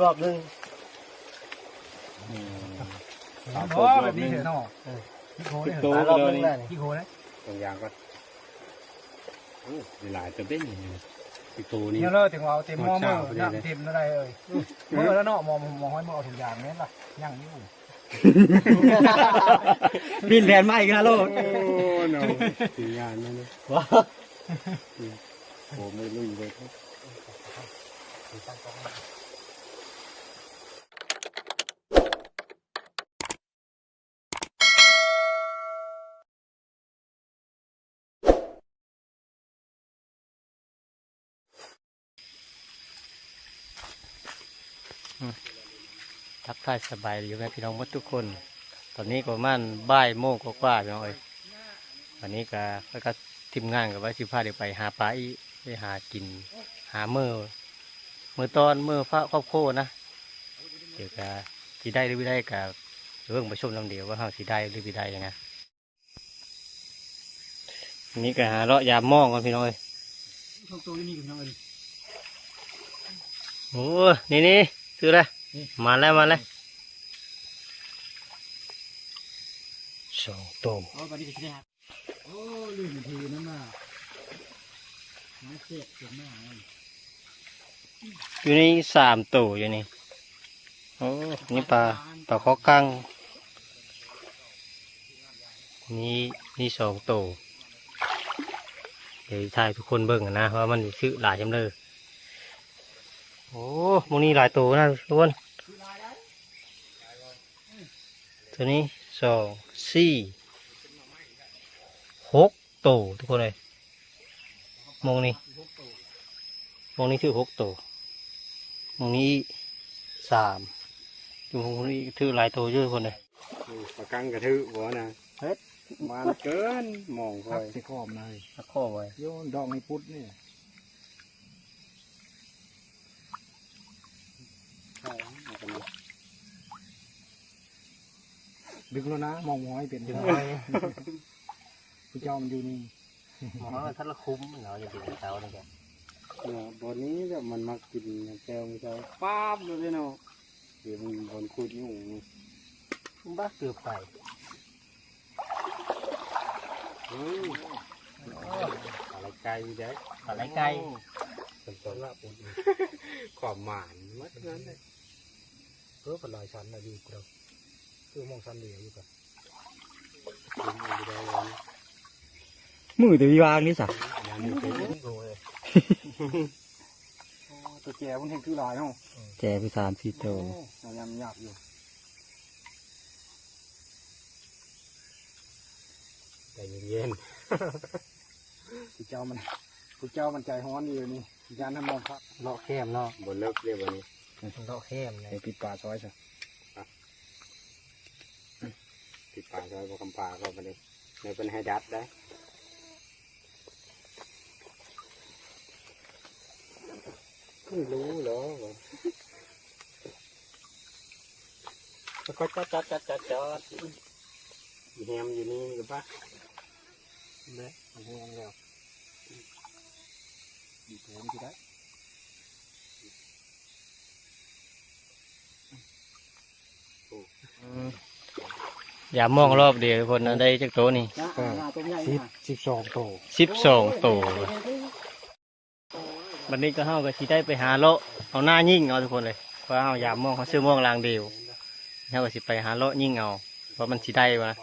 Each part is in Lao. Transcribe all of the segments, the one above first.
ອບໜຶ່ງ ອືມ ເຫັນບໍ່ ແບບນີ້ເນາະ ເອີ ອີກໂຫເດ້ ອີກໂຕ ອີກໂຫເດ້ ສອງຢ່າງກ່ອນ ໂອ້ ຫຼາຍເຕີບເດ້ນີ້ ອີກໂຕນີ້ ແນວເລີຍ ເຖິງວ່າເອົາເຕັມໝໍ້ ມື້ນ້ຳເຕັມແລ້ວໄດ໋ເອີຍ ມື້ລະເນາະ ໝໍ ໝໍ ໝໍ ເອົາຖົງຢາງແມ່ນລະ ຍັງຢູ່ ປິ່ນແຜນໃໝ່ອີກແລ້ວໂລດ ໂອ້ເນາະ ທີມງານນັ້ນ ວ້າ ໂອ້ ມື້ລຸຍເລີຍ ອືມ ທັກທາຍສະບາຍດີພໍ່ແມ່ພີ່ນ້ອງໝົດທຸກຄົນ. ຕອນນີ້ກໍປະມານບ່າຍໂມງກວ່າໆ ພີ່ນ້ອງເອີຍ. ວັນນີ້ກໍຂ້ອຍກັບທີມງານກໍວ່າຊິພາໄດ້ໄປຫາປາອີກ ໄປຫາກິນ ຫາມື້ ມື້ຕອນ ມື້ພາຄອບຄົວນະ. ດຽວກໍຊິໄດ້ຫຼືບໍ່ໄດ້ກໍເບິ່ງໄປຊົມນຳດຽວວ່າເຮົາຊິໄດ້ຫຼືບໍ່ໄດ້ນະ. ນີ້ກໍຫາເລາະຢາມມອງກ່ອນພີ່ນ້ອງເອີຍ ສອງໂຕຢູ່ນີ້ພີ່ນ້ອງເອີຍ ໂອ້ ນີ້ໆ ຖືແລ້ວ ນີ້ ມາແລ້ວ ມາແລ້ວ ສອງໂຕ ໂອ້ ບາດນີ້ກໍຊິໄດ້ຫາ ໂອ້ ລືມເທນ້ຳມາ ມາເສກເສກມາ ຢູ່ນີ້ສາມໂຕຢູ່ນີ້ ໂອ້ ນີ້ປາ ປາຄໍກັງ ນີ້ ນີ້ສອງໂຕ ດຽວຖ່າຍໃຫ້ທຸກຄົນເບິ່ງນະວ່າມັນຊິຖືຫຼາຍສ່ຳໃດ. ໂອ້ ໝ່ອງນີ້ຫຼາຍໂຕນະທຸກຄົນ ໂຕນີ້ສອງ ສີ່ ຫົກ ໂຕທຸກຄົນເອີຍ ໝ່ອງນີ້ ໝ່ອງນີ້ຖືຫົກໂຕ ໝ່ອງນີ້ອີກສາມ ຢູ່ໝ່ອງນີ້ຖືຫຼາຍໂຕຢູ່ທຸກຄົນເອີຍ. ປາກັງກະຖືບໍ່ນະ ເຮັດ ມັນເກີນໝ່ອງຂ້ອຍ ຊິຄອມນະ ຊິຄອມໄວ້ ໂຍນດອກໃຫ້ປຸດນີ້ ດຶງແລ້ວນະ ມອງຫອຍເປັນ ດຶງຫອຍ ຜູ້ເຈົ້າມັນຢູ່ນີ້ ໝໍ ມັນທັນລະຄຸມເນາະ ຢູ່ທີ່ເຈົ້ານີ້ແຫຼະ ເນາະ ບ່ອນນີ້ແຫຼະ ມັນມັກກິນແຊວມື້ເຊົ້າ ປາບເລີຍເນາະ ດຽວມັນບ່ອນຂຸດຢູ່ ມັນບາກເກືອບໄປ ເອີ ປາໄຫຼໄກ່ເດ້ ປາໄຫຼໄກ່ ເປັນຕົ້ນລະ ຄວາມໝານໝົດນັ້ນແຫຼະ ເອີ ປາໄຫຼຊັ້ນນະ ຢູ່ ຄືມອງຊັ້ນດຽວຢູ່ກະ ມືແຕ່ວິວາງນີ້ສະ ໂອ້ ຕົວແຈມັນແຮງຖືຫຼາຍເນາະ ແຈຄືສາມສີ່ໂຕ ໂອ້ ມັນຍາກຢູ່ ໃຈເຢັນໆ ຜູ້ເຈົ້າມັນ ຜູ້ເຈົ້າມັນໃຈຮ້ອນຢູ່ນີ້ ຢ້ານນຳມອງພະ ເລາະແຄມເນາະ ບໍ່ເລິກເດ້ບັດນີ້ ເລາະແຄມເລີຍ ໄປປິດປາຊອຍຊະ ປິດປາຊອຍບໍ່ຄຳປາກໍບັດນີ້ ແມ່ນເພິ່ນໃຫ້ດັດໄດ໋ ເພິ່ນຮູ້ເນາະ ກໍຈັດໆໆໆ ອີແຮມຢູ່ນີ້ກໍປະ ແມ່ນແຮງແລ້ວ ອີແຮມຊິໄດ້ ຢາມມອງລອບດຽວທຸກຄົນ ໄດ້ຈັກໂຕນີ້ ສິບ ສິບສອງໂຕ ສິບສອງໂຕ. ບັດນີ້ກໍເຮົາກໍຊິໄດ້ໄປຫາເລາະເອົາໜ້າຍິງເອົາທຸກຄົນເລີຍ ເພາະເຮົາຢາມມອງ ເຮົາຊື້ມອງລາງດຽວ ເຮົາກໍຊິໄປຫາເລາະຍິງເອົາ ວ່າມັນຊິໄດ້ບໍ່ນະ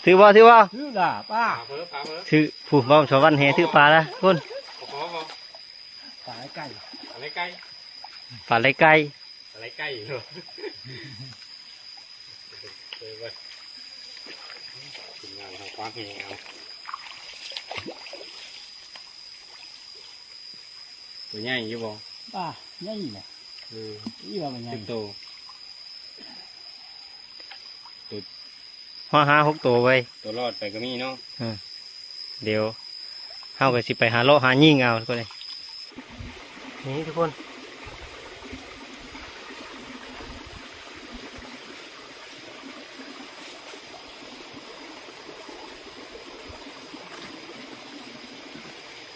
ຖືບໍ່ ຖືບໍ່ ຖືລະປາ ຖື ຜູ້ເວົ້າສະຫວັນແຫ່ຖືປາລະພຸ້ນ ປາໄຫຼໄກ່ ປາໄຫຼໄກ່ ປາໄຫຼໄກ່ ປາໄຫຼໄກ່ ເອີ ທີມງານເຮົາຄວ້າແຫເອົາ ຕົວໃຫຍ່ຢູ່ບໍ່? ປາໃຫຍ່ນະ ເອີ ອີວ່າມັນໃຫຍ່ ຈັກໂຕ? ໂຕ ຮອດຫ້າຫົກໂຕເວີຍ ໂຕລອດໄປກໍມີເນາະ ເອີ ດຽວເຮົາກໍຊິໄປຫາເລາະຫາຍິງເອົາທຸກຄົນເອີຍ ນີ້ທຸກຄົນ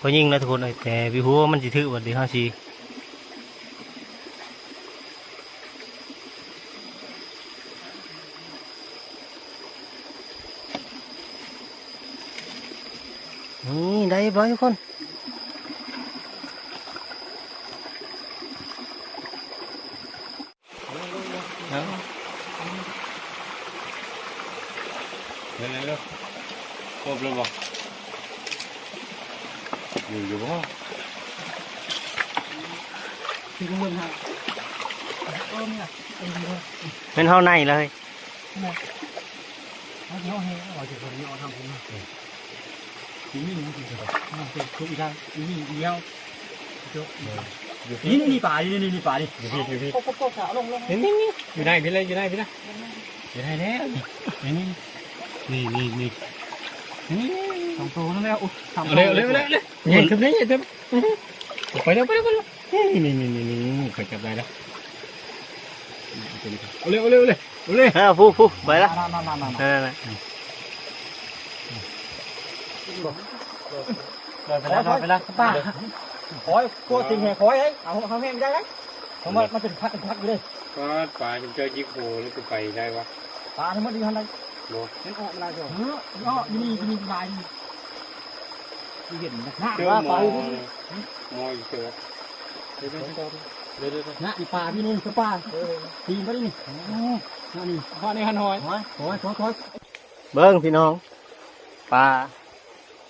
ພໍຍິງແລ້ວທຸກຄົນເອີຍ ແຕ່ບໍ່ຮູ້ວ່າມັນຊິຖືກບໍ່ ດຽວເຮົາຊິ ນີ້ໄດ້ຮຽບຮ້ອຍທຸກຄົນ. ເອົາ ເຮັດແລ້ວບໍ່? ຢູ່ ຢູ່ບໍ່? ແມ່ນເຮົາໃນເລີຍ. ນີ້ ນີ້ ນີ້ປາ ນີ້ ນີ້ ນີ້ປາ ນີ້ ນີ້ ນີ້ ຢູ່ພີ້ ຢູ່ພີ້ ນີ້ ນີ້ ຢູ່ໃນພີ້ເລີຍ ຢູ່ໃນພີ້ເລີຍ ຢູ່ໃນແລ້ວ ນີ້ ນີ້ ນີ້ ນີ້ ສອງໂຕນັ້ນແຫຼະ. ໂອ້ຍ ເອົາເລີຍ ເອົາເລີຍ ເອົາເລີຍ ໃຫຍ່ຂຶ້ນ ໃຫຍ່ຂຶ້ນ ໄປແລ້ວ ໄປແລ້ວ ໄປແລ້ວ. ນີ້ ນີ້ ນີ້ ນີ້ ຂ້ອຍຈັບໄດ້ແລ້ວ. ເອົາເລີຍ ເອົາເລີຍ ເອົາເລີຍ ເອົາເລີຍ ເອີ ພູ ພູ ໄປລະ ນັ້ນໆໆໆ ເອີ ນັ້ນແຫຼະ. ໄປລະ ໄປລະ ປາ ໂອ້ຍ ໂກດຕິງແຮງ ໂອ້ຍ ເອົາ ເຮົາແຮງໄດ້ເດ້ ເພາະວ່າມັນເປັນພັກ ເປັນພັກຢູ່ເດ້. ປາ ປາ ເຈົ້າຍິກໂຫ ແລ້ວຊິໄປໄດ້ວະ? ປາທັງໝົດຢູ່ຫັ້ນໄດ໋ ບໍ່ ມັນອອກມາໄດ້ບໍ່? ເອີ ມັນອອກຢູ່ນີ້ ຢູ່ນີ້ຫຼາຍ ຢູ່ເຫັນນະ ເຈີໝໍ ໝໍຢູ່ເຊີ ເດີໆໆ ນະ ນີ້ປາ ພີ່ນ້ອງ ຄືປາ ເອີ ຕີນໄປນີ້ ໂອ້ ນະ ນີ້ ຮອດນີ້ ຫັ້ນ ຫອຍ ຫອຍ ຫອຍ ຫອຍ ຫອຍ. ເບິ່ງພີ່ນ້ອງ ປາ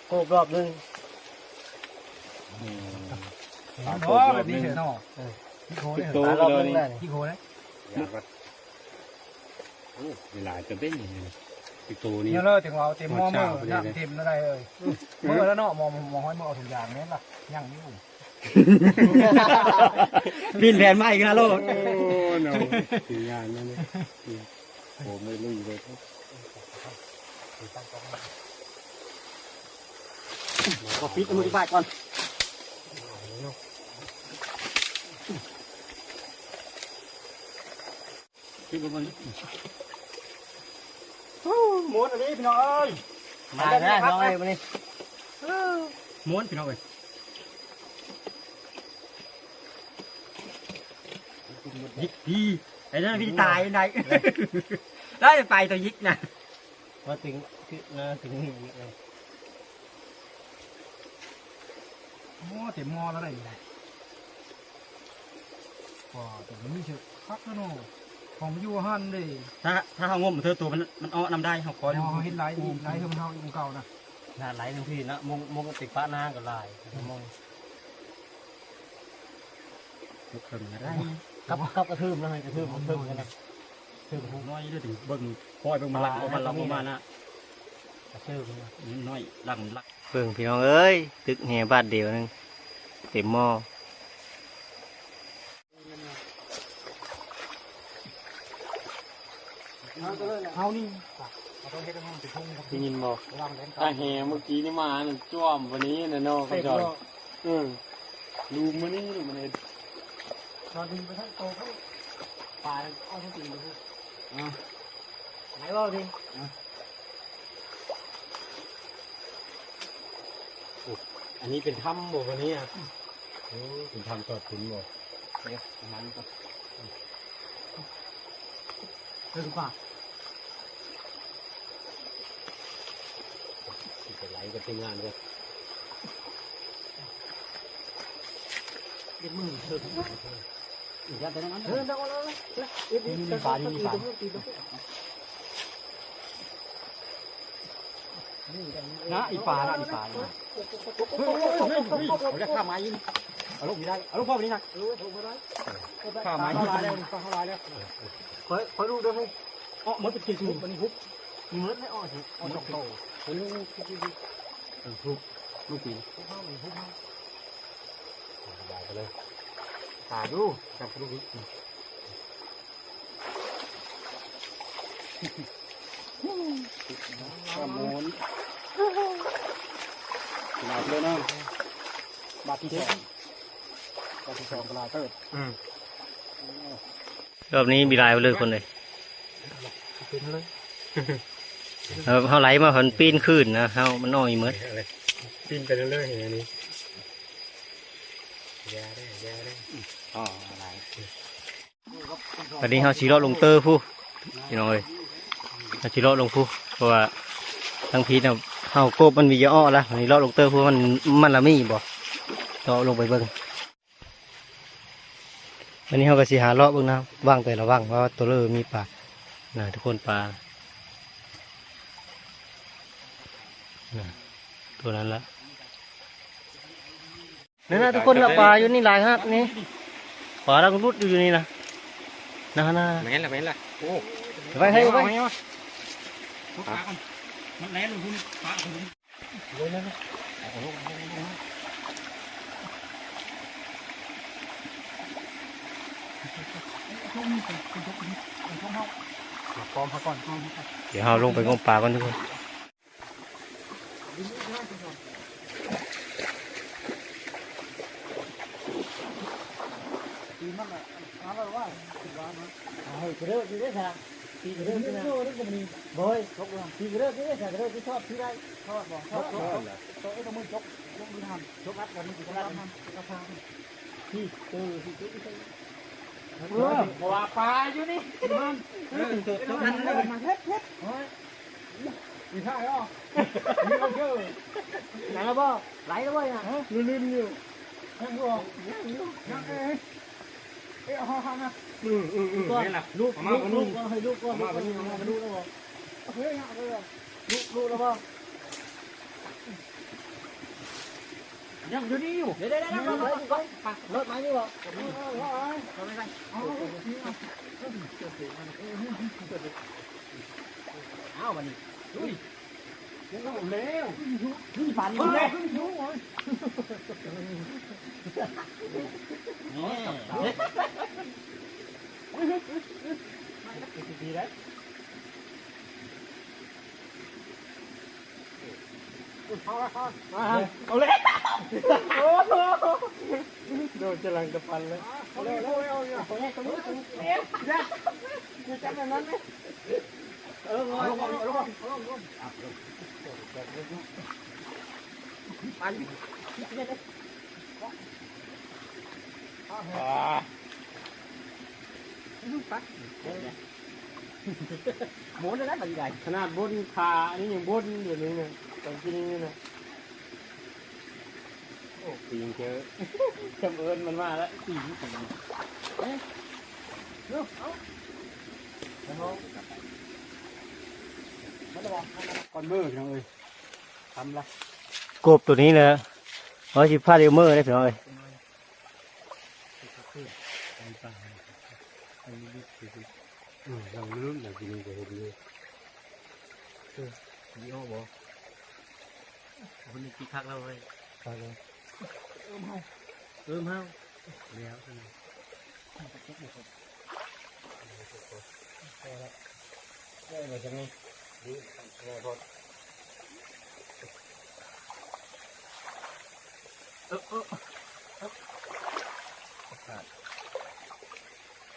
ໂກບລອບໜຶ່ງ ອືມ ປາໂກບລອບໜຶ່ງ ເອີ ໂຕ ປາລອບໜຶ່ງ ແລ້ວນີ້ ໂຕ ໂອ້ ເວລາຈະເປັນຫຍັງນີ້ ໂຕນີ້ ເນາະ ເລີຍ ຈັ່ງວ່າເຕັມໝໍ້ ເໝີນ້ຳເຕັມແລ້ວໄດ໋ເອີຍ ເໝີແລ້ວເນາະ ໝໍ້ ໝໍ້ ໝໍ້ ເອົາຖົງຢາງແມ່ນລະ ຍັງຢູ່ ປິ່ນແຜນມາອີກແລ້ວໂລດ ໂອ້ ເນາະ ທີມງານນັ້ນ ໂອ້ ບໍ່ໄດ້ລຸຍເລີຍ ຂໍປິດມືປາດກ່ອນ ປິດເບິ່ງກ່ອນ ໂອ້ ມ່ວນອີ່ຫຼີພີ່ນ້ອງເອີຍ ມາແລ້ວພີ່ນ້ອງເອີຍ ບາດນີ້ ມ່ວນພີ່ນ້ອງເອີຍ. ຍິກດີ ໄອ້ນັ້ນ ເອີ ມັນຕາຍໄດ້ ໄດ້ໄປຕົວຍິກນະ ມາເຕັງ ຄືນະ ເຕັງນີ້ອີກເລີຍ ໂອ້ ເຕັມໝໍ້ແລ້ວໄດ໋ນີ້ໄດ໋ ວ້າ ຕົວນີ້ເຊື່ອຄັກແລ້ວເນາະ ຂອງຢູ່ຫັ້ນເດ້ ຖ້າ ຖ້າເຮົາງົມເທື່ອໂຕມັນ ມັນເອາະນຳໄດ້ ເຮົາຄອຍ ເຮົາເຮັດຫຼາຍ ຫຼາຍເທື່ອມັນເຮົາຢູ່ເກົ່ານະ ນະ ຫຼາຍທັງພີ້ນະ ມົງ ມົງກະຕິກປະນາກໍຫຼາຍ ມົງ ເຄິ່ງກໍໄດ້ ກັບ ກັບກະເທີມນະ ໃຫ້ກະເທີມ ເທິງນະ ເທິງນ້ອຍເດີ ເບິ່ງ ຄອຍເບິ່ງມັນຫຼັກອອກມາ ຫຼັກອອກມານະ ກະເທີມນະ ນ້ອຍຫຼັກ ຫຼັກ ເບິ່ງພີ່ນ້ອງເອີຍ ຕຶກແຮ່ບາດດຽວໜຶ່ງ ເຕັມໝໍ້. ເຮົານີ້ ໄດ້ຍິນບໍ່? ຕາແຮ່ມື້ກີ້ນີ້ມານັ້ນ ຈ້ວມປານນີ້ນະເນາະ ເຂົາເຈົ້າ ເອີ ລູມມານີ້ ລູມມານີ້ ເຂົາດຶງໄປທາງໂຕພຸ້ນ ປາອອກທາງຕີນໄປພຸ້ນ ອາ ໄປເວົ້າດິ ອາ. ໂອ້ ອັນນີ້ເປັນຖ້ຳບໍ່ ອັນນີ້ອະ? ໂອ້ ເປັນຖ້ຳຈອດຂຸນບໍ່? ເອີ ປະມານນີ້ກໍ ເອີ ກວ່າ ຊິໄປໄລ່ກັບທີມງານເດີ ເຮັດມືເທີ ອີກຢ່າງແຕ່ນັ້ນ ເອີ ເອົາແລ້ວ ເອັດ ເອັດ ເອັດ ມີປາ ມີປາ ນະ ອີປານະ ອີປານະ ເອົາແລ້ວ ຂ້າມາອີກ ເອົາລົງນີ້ໄດ້ ເອົາລົງພໍນີ້ນະ ຂ້າມາອີກ ປາເຮົາຫຼາຍແລ້ວ ປາເຮົາຫຼາຍແລ້ວ ຂ້ອຍ ຂ້ອຍລູກເດີ ເອີ ໝົດເປັນເຄຊູ ມັນຮຸບ ມີໝົດແລ້ວ ອອກຊິ ອອກສອງໂຕ ເອີ ຮຸບ ລູກປີນ ຮຸບເຮົາ ໄປເລີຍ ຕາຍຢູ່ ຈັບກະດູກ ກະໂມນ ຫຼາຍເລີຍເນາະ ບາດທີສອງ ບາດທີສອງກໍຫຼາຍເຕີບ ອືມ ລອບນີ້ມີຫຼາຍເລີຍຄົນເລີຍ ເປັນເລີຍ ເອີ ເຮົາໄຫຼມາ ມັນປີນຄືນນະ ເຮົາ ມັນນ້ອຍໝົດ ປີນໄປເລື້ອຍໆ ອັນນີ້ ຢ່າເດີ ຢ່າເດີ ອໍ ຫຼາຍ ບັດນີ້ເຮົາຊິເລາະລົງເຕີພຸ້ນ ພີ່ນ້ອງເອີຍ ເຮົາຊິເລາະລົງພຸ້ນ ເພາະວ່າທາງພີ້ນະ ເຮົາໂກບມັນມີຢາອອກລະ ອັນນີ້ເລາະລົງເຕີບ ເພາະວ່າມັນ ມັນລະມີບໍ່ ເລາະລົງໄປເບິ່ງ. ອັນນີ້ເຮົາກໍຊິຫາເລາະເບິ່ງນະ ຫວ່າງແຕ່ລະຫວ່າງວ່າຕົວເລີມີປານະ ທຸກຄົນ ປານະ ຕົວນັ້ນລະ. ນັ້ນນະ ທຸກຄົນນະ ປາຢູ່ນີ້ຫຼາຍຂະໜາດນີ້ ປາກຳລັງຫຼຸດຢູ່ ຢູ່ນີ້ນະ ນັ້ນນະ ແມ່ນລະ ແມ່ນລະ ໂອ້ ໄປ ໄປ ໄປ ມັນແລ່ນລົງພຸ້ນ ປາກຳລັງ ດຽວເຮົາລົງໄປງົມປາກ່ອນ ທຸກຄົນ. ເອີ ເພາະວ່າປາຢູ່ນີ້ ມັນ ເອີ ມັນ ມັນ ມັນ ມັນ ມັນ ໄດ້ແລ້ວບໍ່? ໄຫຼແລ້ວບໍ່? ຍັງລືມຢູ່ ຍັງຢູ່ ຍັງຢູ່ ຍັງ ເອີ ເອີ ເອົາ ເອົາ ເອົາ ເອົາ ອື ອື ອື ແມ່ນລະ ລູກ ລູກ ລູກ ໃຫ້ລູກກ່ອນ ລູກ ລູກ ລູກ ລູກແລ້ວບໍ່? ເອີ ຍັງ ເອີ ລູກ ລູກແລ້ວບໍ່? ຍັງຢູ່ນີ້ຢູ່ ດຽວໆໆ ລົດມານີ້ບໍ່? ເອົາບັດນີ້ ລຸຍ ເອົາແລ້ວ ນີ້ປານນີ້ແຫຼະ ນີ້ ດີໄດ໋. ເອົາລະ ເອົາລະ ເອົາລະ ໂອ້ໂຫ ໂດນຈະຫຼັງຕະປັນເລີຍ ເອົາເອົາເອົາເອົາ ຢ່າຈັບແບບນັ້ນເດ້ ເອີ ເອົາລົງ ເອົາລົງ ເອົາລົງ ເອົາລົງ ປັນ ອ່າ ປັນ ໂບນແລ້ວນະບັດນີ້ໄດ້ ຂະໜາດບົນຂາ ອັນນີ້ຍັງບົນຢູ່ນີ້ນະ ຕອນກິນນີ້ນະ ໂອ້ ຕີນເຈີ ຈຳເອີ້ນມັນມາແລ້ວ ຕີນ ຕີນ ເອີ ເອົາ ເອົາ ກ່ອນເມີພີ່ນ້ອງເອີຍ ທຳລະ ກົບໂຕນີ້ນະ ເຮົາຊິພາດເອົາເມີເດ້ພີ່ນ້ອງເອີຍ. ອືມ ລອງລຸ້ນ ລອງກິນກໍເຫັນຢູ່ ເອີ ດີອອກບໍ່? ຄົນນີ້ກິນຄັກແລ້ວເວີຍ ຄັກແລ້ວ ເອີມເຮົາ ເອີມເຮົາ ແລ້ວ ພໍແລ້ວ ເອີ ມາຈັ່ງນີ້ ດີ ແລ້ວໂພດ. ເອີ ເອີ ເອີ ປະກາດ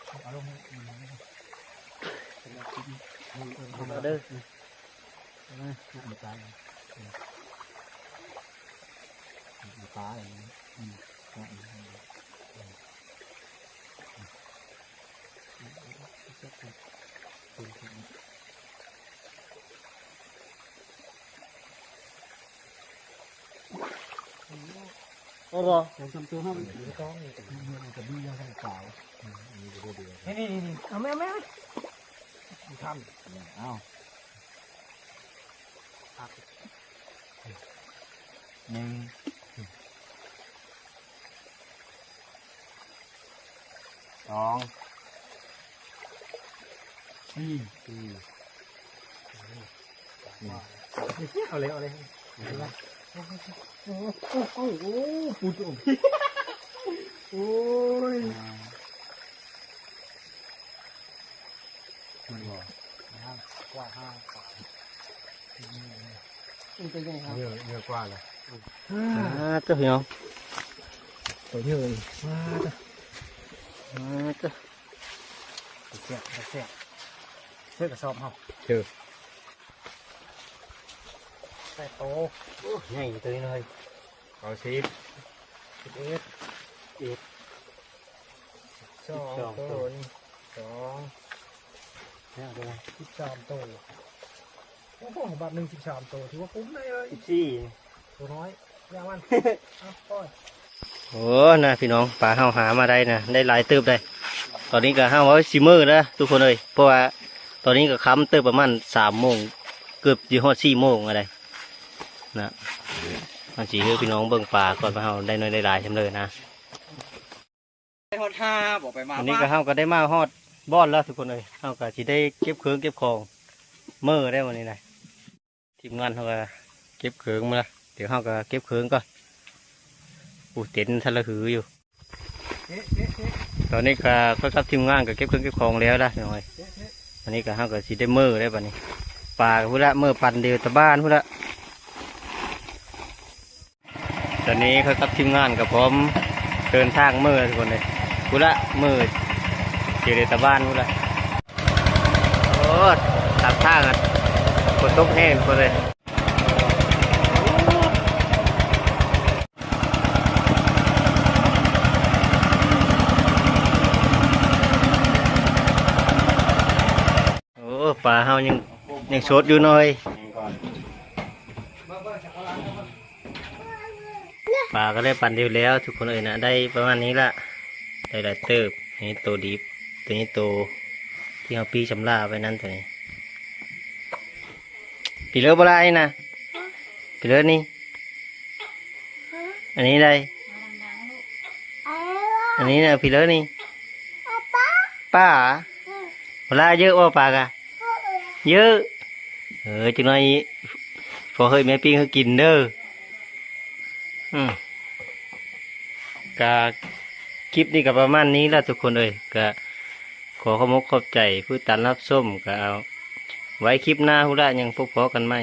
ເອົາລົງ ເອົາມາເດີ ເອົາມາ ມາຕາຍ ມາຕາຍ ອືມ ໂອ້ ບໍ່ ສອງສາມຕົວເຮົາ ມັນຕ້ອງ ມັນກະບີຍາໃສ່ກາວ ນີ້ ນີ້ ນີ້ ນີ້ ເອົາແມ່ ເອົາແມ່ ບໍ່ທັນ ເອົາ ໜຶ່ງ ສອງ ສີ່ ສີ່ ເອົາເລີຍ ເອົາເລີຍ ເອົາເລີຍ ໂອ້ ໂອ້ ໂອ້ ປູດ ໂອ້ ໂອ້ຍ ມັນບໍ່ ກວ່າຫ້າ ເຍອະ ເຍອະກວ່າລະ ອ່າ ເຈົ້າພີ່ນ້ອງ ໂຕເຍອະ ອ່າ ເຈົ້າ ອ່າ ເຈົ້າ ແຊບ ແຊບ ເຊີກະສອບເຮົາ ເຊີ ແປດໂຕ ໂອ້ ໃຫຍ່ໂຕນີ້ເລີຍ ເອົາສິບ ສິບເອັດ ເອັດ ສອງ ສອງໂຕ ໂຕນີ້ ສອງ ສິບສາມໂຕ ໂອ້ໂຫ ບາດໜຶ່ງສິບສາມໂຕ ຖືວ່າຄຸ້ມເລີຍ. ສິບສີ່ ໂຕນ້ອຍ ຢ່າມັນ ເອົາປ່ອຍ. ໂອ້ ນະ ພີ່ນ້ອງ ປາເຮົາຫາມາໄດ້ນະ ໄດ້ຫຼາຍເຕີບໄດ໋. ຕອນນີ້ກໍເຮົາວ່າຊິມື້ແລ້ວທຸກຄົນເອີຍ ເພາະວ່າຕອນນີ້ກໍຄ່ຳເຕີບ ປະມານສາມໂມງ ເກືອບຊິຮອດສີ່ໂມງແລ້ວໄດ໋ນະ. ເຮົາຊິໃຫ້ພີ່ນ້ອງເບິ່ງປາກ່ອນວ່າເຮົາໄດ້ໜ້ອຍໄດ້ຫຼາຍສ່ຳໃດນະ. ໄປຮອດຫ້າບໍ່ໄປມາ. ອັນນີ້ກໍເຮົາກໍໄດ້ມາຮອດບ່ອນແລ້ວທຸກຄົນເອີຍ ເຮົາກໍຊິໄດ້ເກັບເຄື່ອງເກັບຂອງເມືອໄດ້ມື້ນີ້ນະ. ທີມງານເຮົາກໍເກັບເຄື່ອງມາແລ້ວ ດຽວເຮົາກໍເກັບເຄື່ອງກ່ອນ. ໂອ້ ເຕັນທະລະຫືຢູ່. ຕອນນີ້ກໍຂ້ອຍກັບທີມງານກໍເກັບເຄື່ອງເກັບຂອງແລ້ວລະນ້ອຍ. ອັນນີ້ກໍເຮົາກໍຊິໄດ້ເມືອໄດ້ບັດນີ້ ປາພຸ້ນລະ ເມືອປັ່ນດຽວຕາບ້ານພຸ້ນລະ. ຕອນນີ້ຂ້ອຍກັບທີມງານກໍພ້ອມເດີນທາງເມືອທຸກຄົນເລີຍ. ພຸ້ນລະ ເມືອເຈເລຕາບ້ານພຸ້ນລະ. ໂອ້ ຕາມທາງອະ ຝົນຕົກແຮງພຸ້ນເລີຍ. ໂອ້ ປາເຮົາຍັງ ຍັງສົດຢູ່ນ້ອຍ. ປາກໍໄດ້ປັນດຽວແລ້ວທຸກຄົນເອີຍນະ ໄດ້ປະມານນີ້ລະ ໄດ້ຫຼາຍເຕີບ. ນີ້ໂຕດິບ ໂຕນີ້ໂຕທີ່ເຮົາປີ້ຊຳລະໄວ້ນັ້ນ ໂຕນີ້. ປີເລີບໍ່ລະ ອັນນີ້ນະ ປີເລີນີ້. ອັນນີ້ໄດ໋ ອັນນີ້ນະ ປີເລີນີ້. ປາ ປາ ບໍ່ລະ ເຢີະບໍ່ປາກະ? ເຢີະ. ເອີ ຈັກໜ້ອຍພໍ່ເຮີ້ຍແມ່ປີ້ງໃຫ້ກິນເດີ. ອືມ ກະຄລິບນີ້ກະປະມານນີ້ລະທຸກຄົນເອີຍ. ກະຂໍຂອບອົກຂອບໃຈຜູ້ຕິດຕາມຮັບຊົມ. ກະເອົາໄວ້ຄລິບໜ້າພຸ້ນລະ ຍັງພົບພໍ້ກັນໃໝ່.